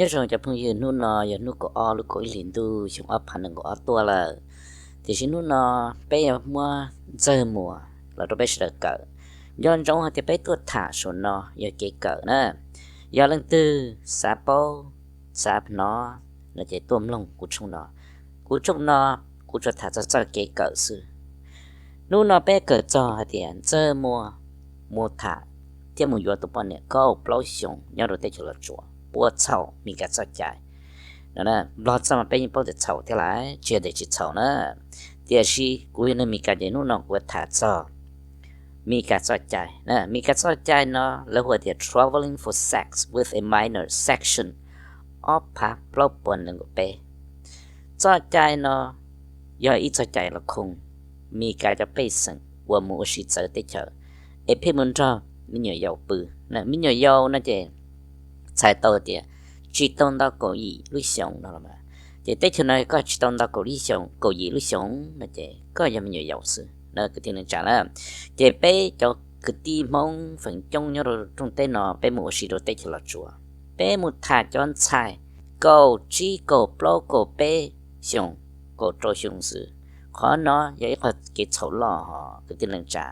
Nyob zoo cov phooj ywg, hnub no yog hnub kaum ob lub kaum ib hlis ntuj xyoo ob phav nees nkaum ob tuaj lawm. Tiam sis hnub no peb yuav muab Ntxawg Muas los rau peb sawv daws kawm. Nco ntsoov hais tias peb tuaj tham saum no yog kev kawm na. Yog leej twg xav paub, xav hnov no ces tuaj mloog kuv tshooj no. Kuv tshooj no kuv tsuas tham txog txoj kev kawm xwb. Hnub no peb kawm txog hais tias Ntxawg Muas mus tham thiab mus yuav tus poj niam kaum plaub xyoos nyob rau teb chaws Los Tsuas, ua txhaum Mis Kas txoj cai. Nplog txoj mas peb yeej paub tias txhaum thiab lawm, tsis yog tias tsis txhaum na. Tiam sis kuv yog neeg Mis Kas ces hnub no kuv tham txog Mis Kas txoj cai. Mis Kas txoj cai no lawv hu tias Traveling for Sex with a Minor section ob phav plaub puas nees nkaum peb. Txoj cai no yog ib txoj cai los khoo Mis Kas cov pej xeem uas mus ua si txawv teb chaws es pheej mus nrog me nyuam yaus pw. Me nyuam yaus no ces txhais tau tias tsis tau nto kaum yim lub xyoos no los mas. Ces teb chaws no koj tsis tau nto kaum yim lub xyoos no ces koj yog me nyuam yaus xwb na kwv tij neej tsa na. Ces peb cov kwv tij Hmoob feem coob nyob rau rooj teb no peb mus ua si rau teb chaws Los Tsuas, peb mus tham cov ntxhais kaum tsib kaum plaub kaum peb xyoos, kaum rau xyoo xwb. Qhov no yog ib qho kev txhaum loj hos kwv tij neej tsa.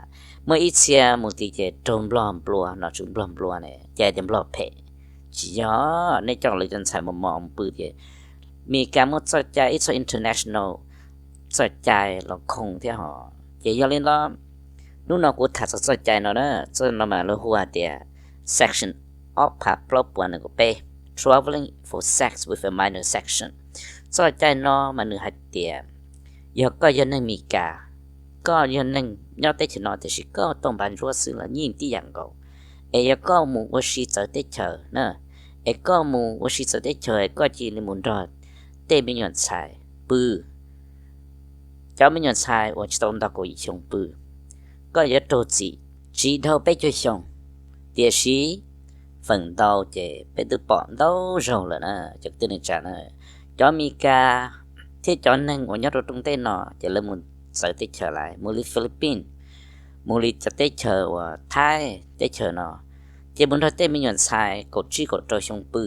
Muaj ib txhia mus tid ces raug Nplog nplua, nom tswv Nplog nplua ne, ces hais tias Nplog phem. Tsis yog, nej coj lawv cov ntxhais mos mos mus pw ces Mis Kas muaj txoj cai, ib txoj international txoj cai los khoo thiab hos. Ces yog li no hnub no kuv tham txog txoj cai no na, txoj no mas lawv hu hais tias section ob phav plaub puas nees nkaum peb, Traveling for Sex with a Minor section. Txoj cai no mas nws hais tias yog koj yog neeg Mis Kas, koj yog neeg nyob teb chaws no tiam sis koj tau npav ntsuab xwb los yeej tib yam nkaus. Es yog koj mus ua si txawv teb chaws na, es koj mus ua si txawv teb chaws es koj cia li mus nrog tej me nyuam ntxhais pw, cov me nyuam ntxhais uas tsis tau nto kaum yim xyoo pw, koj yuav raug txim tsis dhau peb caug xyoo. Tiam sis feem ntau ces peb twb pom ntau zaug lawm na cov kwv tij neej tsa na. Cov Mis Kas thiab cov neeg uas nyob rau rooj teb no ces lawv mus txawv teb chaws lawm, mus li Philippines, mus li cov teb chaws uas Thaib teb chaws no, ces mus nrog tej me nyuam ntxhais kaum tsib kaum rau xyoo pw,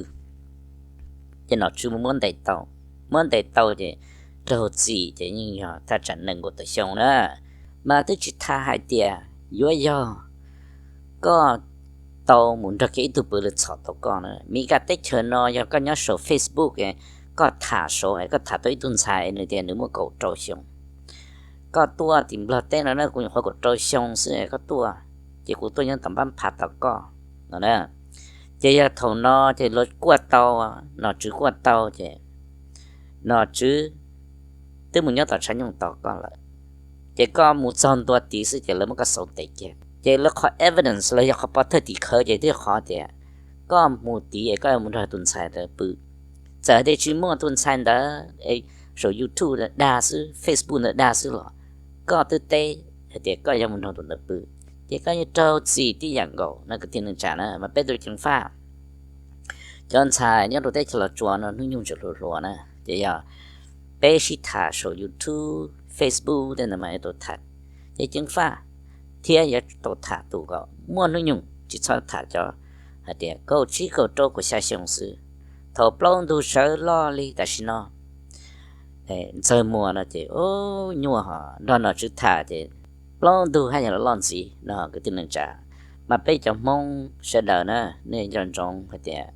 ces nom tswv mus muab ntes tau. Muab ntes tau ces raug txim ces yeej yog thaj tsam nees nkaum tawm xyoo na. Mas twb tsis tham hais tias yuav yog koj tau mus nrog kiag ib tug pw lawv txhom tau koj na. Mis Kas teb chaws no yog koj nyob saum Facebook, koj tham saud es koj tham tau ib tug ntxhais nws tias nws muaj kaum rau xyoo, koj tuaj tim Nplog teb no na, kuv nyuam qhuav kaum rau xyoo xwb koj tuaj, ces kuv tuaj nyob tom Npab Phav tos koj no na. Ces yog thaum no ces lawv kuaj tau, nom tswv kuaj tau ces nom tswv twb mus nyob tom tshav nyooj tos koj lawm. Ces koj mus txog ntua tid xwb ces lawv muab koj xauv ntes kiag. Ces lawv qhov evidence los yog qhov pov thawj tim khawv ces twb yog qhov tias koj mus tid es koj mus nrog tus ntxhais ntawd pw. Txawm tias tsis muaj tus ntxhais ntawd es saum YouTube ntawd dag xwb, Facebook ntawd dag xwb los koj twb teb hais tias koj yuav mus nrog tus ntawd pw, ces koj yeej raug txim tib yam nkaus no kwv tij neej tsa na. Mas peb tus ceev faj, cov ntxhais nyob rau teb chaws Los Tsuas no hnub nyoog tseem hluas hluas na, ces yog peb sib tham saum YouTube, Facebook tej ntawd mas yuav tau tham, ces ceev faj thiab yuav tau tham tus kom muaj hnub nyoog, tsis txhob tham cov hais tias kaum tsib kaum rau kaum xya xyoo xwb. Thaum plaub ntug sawv loj li tam sim no, Ntxawg Muas no ces nyuaj hos, nrog nom tswv tham ces plaub ntug haj yam los loj ntxiv no kwv tij neej tsa. Mas peb cov Hmoob sawv daws na, nej nco ntsoov hais tias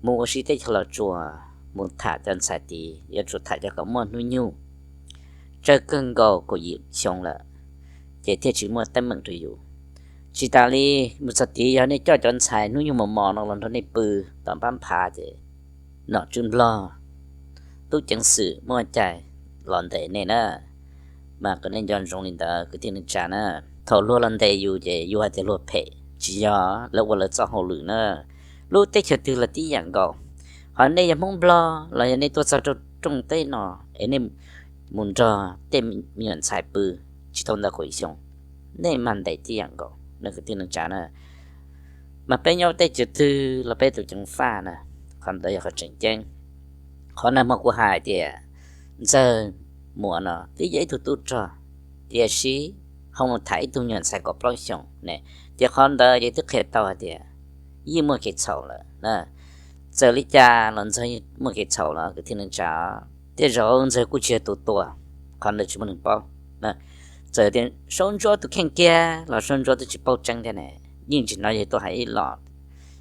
mus ua si teb chaws Los Tsuas, mus tham cov ntxhais tid yuav tsum tham cov kom muaj hnub nyoog, tsawg kawg nkaus kaum yim xyoo lawm, ces thiaj tsis muaj teeb meem rau yus. Tsis tas li, mus txog tid yog nej coj cov ntxhais hnub nyoog mos mos no los nrog nej pw tom Npab Phav ces nom tswv Nplog, tub ceev xwm muaj cai los ntes nej na. Mas kom nej nco ntsoov li ntawd kwv tij neej tsa na. Thaum luag los ntes yus ces yus hais tias luag phem, tsis yog, lawv ua lawv txoj hauj lwm na. Lub teb chaws twg los tib yam nkaus. Ho nej yog Hmoob Nplog los yog nej tuaj txog rau rooj teb no es nej mus nrog tej me nyuam ntxhais pw tsis tau ntau kaum xyoo, nej mas ntes tib yam nkaus no kwv tij neej tsa na. Mas peb nyob teb chaws twg los peb tus ceev faj na, qhov ntawd yog qhov tseem ceeb. Qhov nag hmo kuv hais tias Ntxawg Muas no twb yog ib tug tub rog, tiam sis ho mus tham ib tug nyuam ntxhais kaum plaub xyoos ne, ces qhov ntawd ces twb qhia tau hais tias yeej muaj kev txhaum lawm. Txawm li cas los Ntxawg muaj kev txhaum los kwv tij neej tsa, tej zaum Ntxawg kuj tsis yog tus tua, qhov ntawd tsis muaj neeg paub. Txawm tias Saub Ntsuab tus kheej kiag los Saub Ntsuab twb tsis paub tseeb thiab ne, yeej tsis hnov yog tuaj hais ib los,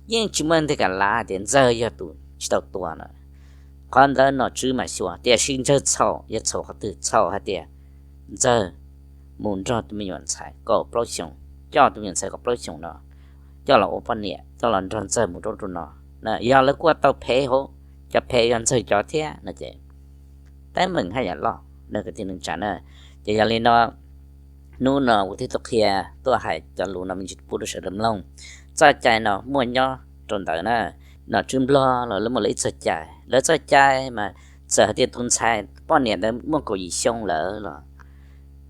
yeej tsis muaj nteg kam lav tias Ntxawg yog tus tsis tau tua na. Qhov ntawd nom tswv mam xyuas, tiam sis Ntxawg txhaum yog txhaum qhov twg? Txhaum hais tias Ntxawg mus nrog tus me nyuam ntxhais kaum plaub xyoos, coj tus me nyuam ntxhais kaum plaub xyoos no coj los ua poj niam, coj los nrog Ntxawg mus rau rau no. Yog lawv kuj tau phem hauv, cov phem yog Ntxawg cov thiab no ces teeb meem haj yam loj na kwv tij neej tsa na. Ces yog li no, hnub no kuv thiaj tuaj qhia, tuaj hais cov lus no me ntsis pub rau sawv daws mloog. Txoj cai no muaj nyob rau ntawd na. Nom tswv Nplog los lawv muaj lawv ib txoj cai, lawv txoj cai mas txawm hais tias tus ntxhais poj niam ntawd muaj kaum yim xyoo lawm los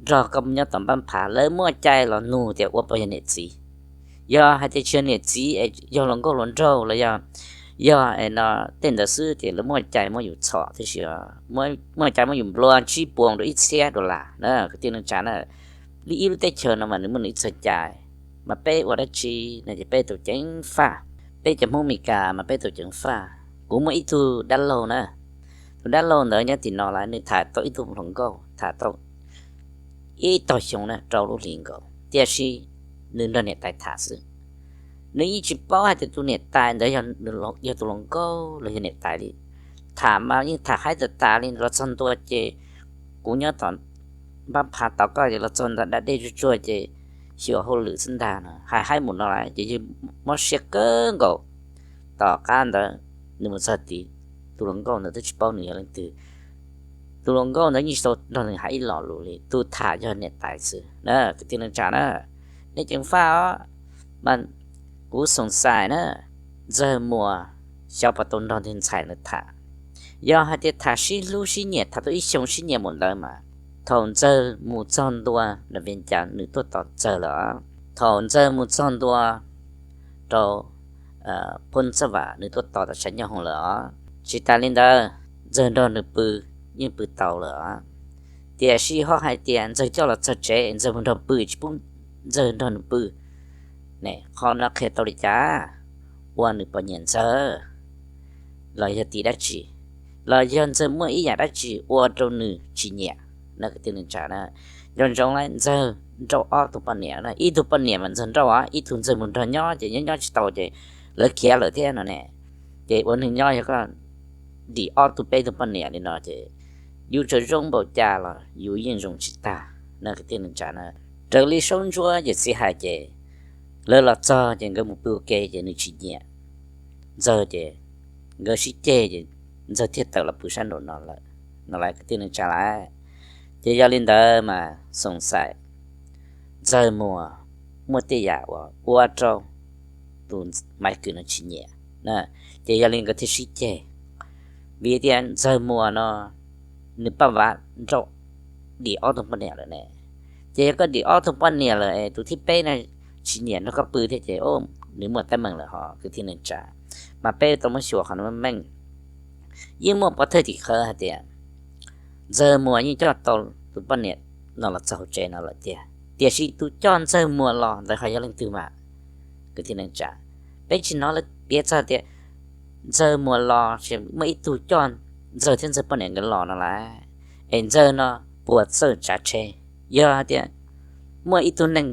nrog koj nyob tom npab phav, lawv muaj cai los nug tias ua puas yog niam txiv. Yog hais tias tsis yog niam txiv es yog hluas nkauj hluas nraug los yog, yog no tej ntawd xwb ces lawv muaj cai muab yus txhom tib si, muaj cai muab yus nplua tsib puas rau ib txhiab dollar na kwv tij neej tsa na. Li ib lub teb chaws no mas nws muaj nws ib txoj cai, mas peb ua dab tsi no ces peb tau ceev faj. Peb cov Hmoob Mes Kas mas peb tau ceev faj. Kuv muaj ib tug dab laug na, tus dab laug ntawd nyob tim no lawm, nws tham tau ib tug hluas nkauj tham tau ib tog xyoo na, rau lub hlis nkaus, tiam sis nws nrog niam tais tham xwb. Nws yeej tsis paub hais tias tus niam tais ntawd yog tus hluas nkauj los yog niam tais li. Tham mas yeej tham haib tas tas li, los txog ntua ces kuv nyob tom npab phav tos koj, los txog ntawm da dej tsuag tsuag ces xyuas hauj lwm xwb ntag no, hais haib mus no lawm ces yus mob siab kawg nkaus. Tom qab ntawd nws mus txog tid, tus hluas nkauj ntawd twb tsis paub nws yog leej twg. Tus hluas nkauj ntawd yeej tsis tau nrog nws hais ib lo lus li, tus tham yog niam tais xwb na kwv tij neej tsa na. Nej ceev faj os, mas kuv xoom xais na, Ntxawg Muas xyov puas tau nrog tus ntxhais ntawd tham. Yog hais tias tham sib hlub sib nyiam, tham tau ib xyoo sib nyiam mus ntawd mas, thaum Ntxawg mus txog ntua na Vias Cas nws tuaj tos Ntxawg lawm. Thaum Ntxawg mus txog ntua rau Phub Txaj Vam nws tuaj tos tom tshav nyooj lawm os. Tsis tas li ntawd, Ntxawg nrog nws pw yeej pw tau lawm os. Tiam sis ho hais tias Ntxawg coj los txog tsev Ntxawg mus nrog pw, tsis pub Ntxawg nrog nws pw ne, qhov no qhia tau li cas? Ua nws puas nyiam Ntxawg los yog tim dab tsi, los yog Ntxawg muaj ib yam dab tsi ua rau nws tsis nyiam na kwv tij neej tsa na. Nco ntsoov lawm, Ntxawg nrauj ob tug poj niam na, ib tug poj niam mas Ntxawg nrauj os, ib tug Ntxawg mus nrog nyob ces nyob nyob tsis tau ces lawv khiav lawm thiab no ne. Ces ua neeg nyob yog koj dim ob tug peb tug poj niam li no ces yus tseem zoo npaum cas los yus yeej zoo tsis tag na kwv tij neej tsa na. Raws li Saub Ntsuab yawm txiv hais ces lawv los txog ces nkawd mus pw ua ke ces nws tsis nyiam Ntxawg ces nkawd sib ceg ces Ntxawg thiaj tawm los pw sab nraum no lawm no lawm kwv tij neej tsa lawm. Ces yog li ntawd mas xoom xaim Ntxawg Muas muaj tej yam uas ua rau tus Maiv Kws no tsis nyiam na, ces yog li nkawd thiaj sib ceg. Vim tias Ntxawg Muas no nws paj vav nrauj dim ob tug poj niam lawm ne. Ces yog koj dim ob tug poj niam lawm es tus thib peb no tsis nyiam nrog koj pw thiab ces nws muaj teeb meem lawm ho kwv tij neej tsa. Mas peb tau muab xyuas qhov no meej, yeej muaj pov thawj tim khawv hais tias Ntxawg Muas yeej coj tau tus poj niam no los txog hauv tsev no lawm tiag, tiam sis tus coj Ntxawg Muas los ntawd ho yog leej twg mas kwv tij neej tsa. Peb tsis hnov lawv piav txog tias Ntxawg Muas los ces muaj ib tug coj Ntxawg thiab Ntxawg poj niam nkawd los no lawm, es Ntxawg no puas txawj tsav tsheb. Yog hais tias muaj ib tug neeg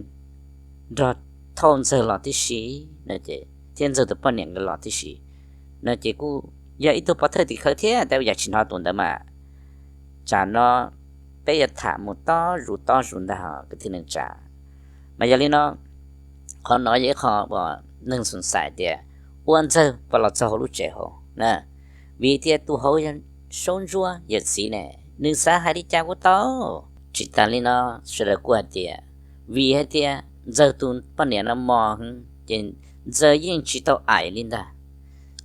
nrog thauj Ntxawg los tib si no ces thiab Ntxawg tus poj niam nkawd los tib si no ces kuj yog ib tug pov thawj tim khawv thiab, tab sis yam tsis hnov tus ntawd mas tsam no peb yuav tham mus tob zus tob zus ntag kwv tij neej tsa. Mas yog li no, qhov no yog ib qho uas neeg xoom xaim tias ua Ntxawg puas los txog hauv lub tsev hauv na, vim tias tus hauv yog Saub Ntsuab yawm txiv ne, nws xav hais li cas kuj tau. Tsis tas li no, sawv daws kuj hais tias vim hais tias Ntxawg tus poj niam no mos heev ces Ntxawg yeej tsis tau aim li ntag,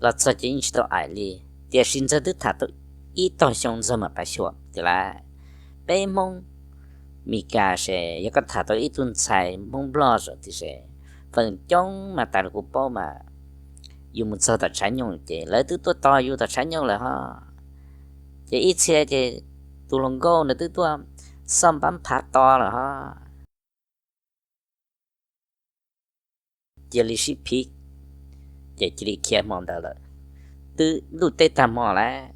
los txog ces yeej tsis tau aim li. Tiam sis Ntxawg twb tham tau ib tog xyoo Ntxawg mam pav xyuas tiag lawm. Peb Hmoob Mes Kas ces yog koj tham tau ib tug ntxhais Hmoob Nplog saum tiag ces feem coob mas tas li kuv paub mas yus mus txog tom tshav nyooj ces lawv twb tuaj tos yus tom tshav nyooj lawm ho. Ces ib txhia ces tus hluas nkauj ntawd twb tuaj xauj npab phav tos lawm ho. Cia li sib phiv, ces cia li khiav hmo ntawd lawm. twb ntuj teb tag hmo lawm,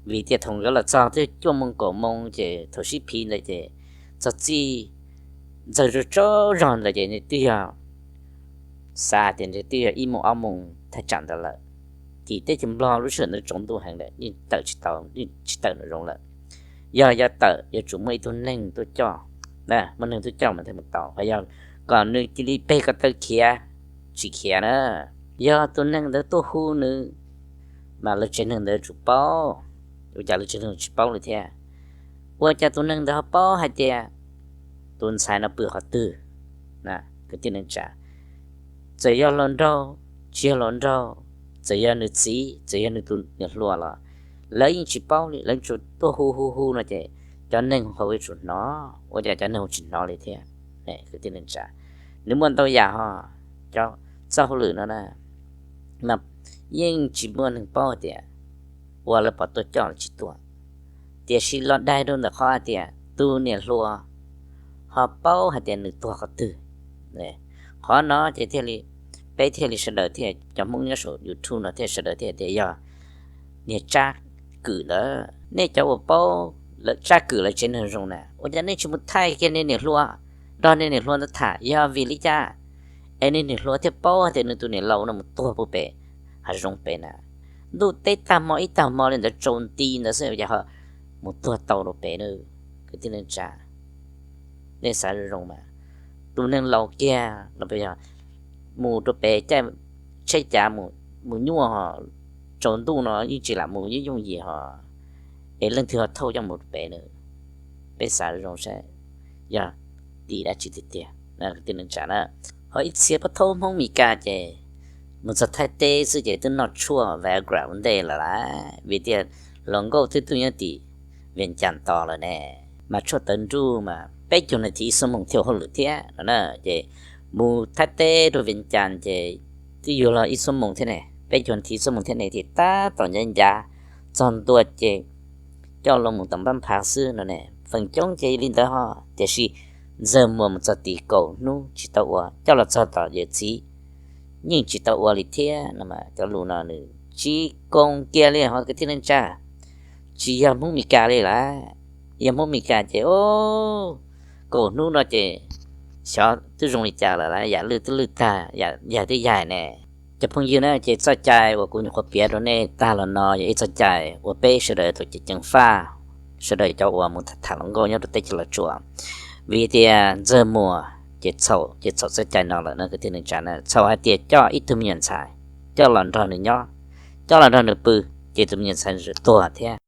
vim tias thaum nkawd los txog twb cuaj moo kaum moo ces thaum sib phiv ntawd ces txog txij ntxawg tsaug zog ntawd ces nws twb yog xav tias nws twb yog ib moo ob moo thaj tsam ntawd lawm. Tim teb chaws Nplog lub sij hawm ntawd tsaus ntuj heev lawm, yeej tawm tsis tau, yeej tsis tawm nws zoo lawm. Yog yuav tawm yuav tsum muaj ib tug neeg tuaj coj, muaj neeg tuaj coj mas thiaj mus tau, ho yog kom nws cia li peg ko taw khiav, tsis khiav na. Yog tus neeg ntawd tuaj hu nws mas lawv tsev neeg ntawd yuav tsum paub. Ua cas lawv tsev neeg tsis paub li thiab? Ua cas tus neeg ntawd ho paub hais tias tus ntxhais no pw qhov twg? Kwv tij neej tsa, txawm yog hluas nraug, tsis yog hluas nraug, txawm yog nws txiv, txawm yog nws tus niam hluas los lawv yeej tsis paub li, lawv tsuas tuaj hu hu hu no ces cov neeg hauv yuav tsum hnov, ua cas cov neeg hauv tsis hnov li thiab? Kwv tij neej tsa, nws muaj ntau yam ho, cov txoj hauj lwm no na, mas yeej tsis muaj neeg paub hais tias ua lawv pom tuaj coj los tsis tuaj, tiam sis los daig rau ntawm qhov hais tias tus niam hluas ho paub hais tias nws tuag qhov twg. Qhov no ces thiaj li, peb thiaj li sawv daws thiaj, cov Hmoob nyob saum YouTube no thiaj sawv daws thiaj tias yog niag tsab kwm ntawd. Nej cov uas paub lawv tsab kwm lawv tsev neeg zoo na, ua cas nej tsis mus thaij kiag nej niam hluas, nrog nej niam hluas ntawd tham yog vim li cas es nej niam hluas thiaj paub hais tias nws tus niam laus no mus tuag puag pem hav zoov pem na? Ntuj teb tag hmo ib tag hmo li ntawd tsaus nti ntawd xwb cas ho mus tuag tau rau pem na? Kwv tij neej tsa, nej xav zoo zoo mas, tus neeg laus kiag los yog mus rau pem caij tsheb cav mus nyuaj ho, tsaus ntuj no yeej tsis lam mus yooj yooj yim ho, es leej twg ho thauj coj mus rau pem na? Peb xav zoo saib yog tim dab tsi tiag tiag. Kwv tij neej tsa na, ho ib txhia pab thaub Hmoob Mes Kas ces mus txog Thaib teb xwb ces twb noj tshuaj Viagra ua ntej lawm lauj, vim tias hluas nkauj twb tuaj nyob tim Vias Cas tos lawm ne, mas tshuaj tawv nruj mas peb caug nas this ib xuab moos thiaj ua hauj lwm thiab no na. Ces mus Thaib teb rau Vias Cas ces twb yuav los ib xuab moos thiab ne, peb caug nas this ib xuab moos thiab ne, ces tab tom ncav ncav txog ntua ces coj los mus tom Npab Nphav xwb no ne. Feem coob ces li ntawd ho, tiam sis Ntxawg Muas mus txog tim kaum hnub tsis tau ua, coj los txog tom yawm txiv yeej tsis tau ua li thiab no. Cov lus no nws tsis koom kiag li ho kwv tij neej tsa, tsis yog Hmoob Mes Kas li lawm. Yog Hmoob Mes Kas ces o, kaum hnub no ces xyov twb zoo li cas lawm lauj, yam lwj twb lwj tag, yam yaig twb yaig ne. Cov phooj ywg na, ces txoj cai uas kuv nyuam qhuav piav rau nej tag los no yog ib txoj cai uas peb sawv daws tau ceev ceev faj, sawv daws cov uas mus tham tham hluas nkauj nyob rau teb chaws Los Tsuas, vim tias Ntxawg Muas ces txhaum, ces txhaum txoj cai no lawm no kwv tij neej tsa na. Txhaum hais tias coj ib tug me nyuam ntxhais coj los nrog nws nyob, coj los nrog nws pw, ces tus me nyuam ntxhais tuag thiab.